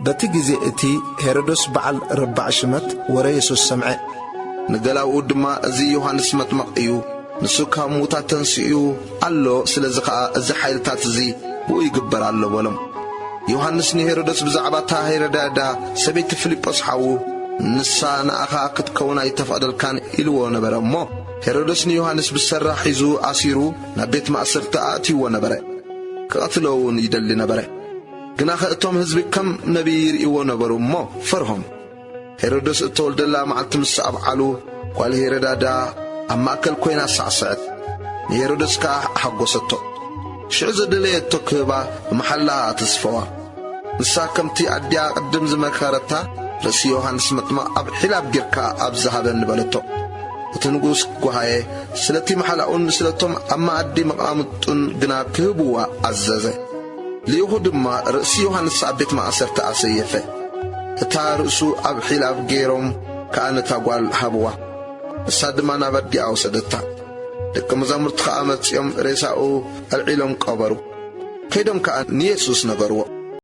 በቲ ግዜ እቲ ሄሮዶስ በዓል ረባዕ ሽመት ወረ የሱስ ሰምዐ። ንገላውኡ ድማ፣ "እዚ ዮሃንስ መጥመቕ እዩ፣ ንሱ ካብ ምዉታት ተንሲኡ ኣሎ፣ ስለዚ ኸኣ እዚ ሓይልታት እዚ ብኡ ይግበር ኣሎ" በሎም። ዮሃንስ ንሄሮዶስ ብዛዕባ እታ ሄሮድያዳ ሰበይቲ ፊልጶስ ሓዉ፣ "ንሳ ንኣኻ ክትከውን ኣይተፈቕደልካን" ኢልዎ ነበረ እሞ፣ ሄሮዶስ ንዮሃንስ ብሰራ ሒዙ ኣሲሩ ናብ ቤት ማእሰርቲ ኣእትይዎ ነበረ። ክቐትሎ እውን ይደሊ ነበረ። ግናኸ እቶም ህዝቢ ከም ነቢይ ይርእይዎ ነበሩ እሞ ፈርሆም። ሄሮድስ እተወልደላ መዓልቲ ምስ ኣብዓሉ፣ ጓል ሄሮዳዳ ኣብ ማእከል ኮይና ሳዕስዐት፣ ንሄሮድስ ከኣ ኣሓጎሰቶ። ሽዑ ዘደለየቶ ክህባ ብመሓላ ኣተስፈዋ። ንሳ ከምቲ ኣዲኣ ቅድም ዝመከረታ፣ "ርእሲ ዮሃንስ መጥምቕ ኣብ ሒላብ ጌርካ ኣብዚ ሃበኒ" በለቶ። እቲ ንጉስ ጓሃየ፣ ስለቲ መሓላኡን ስለቶም ኣብ መኣዲ መቓምጡን ግና ክህብዋ ኣዘዘ። ልኢኹ ድማ ርእሲ ዮሃንስ ኣብ ቤት ማእሰርቲ ኣሰየፈ። እታ ርእሱ ኣብ ሒላብ ገይሮም ከኣ ነታ ጓል ሃብዋ። ንሳ ድማ ናብ ኣዲኣ ወሰደታ። ደቀ መዛሙርቲ ከኣ መጺኦም ሬሳኡ ኣልዒሎም ቀበሩ። ከይዶም ከኣ ንየሱስ ነገርዎ።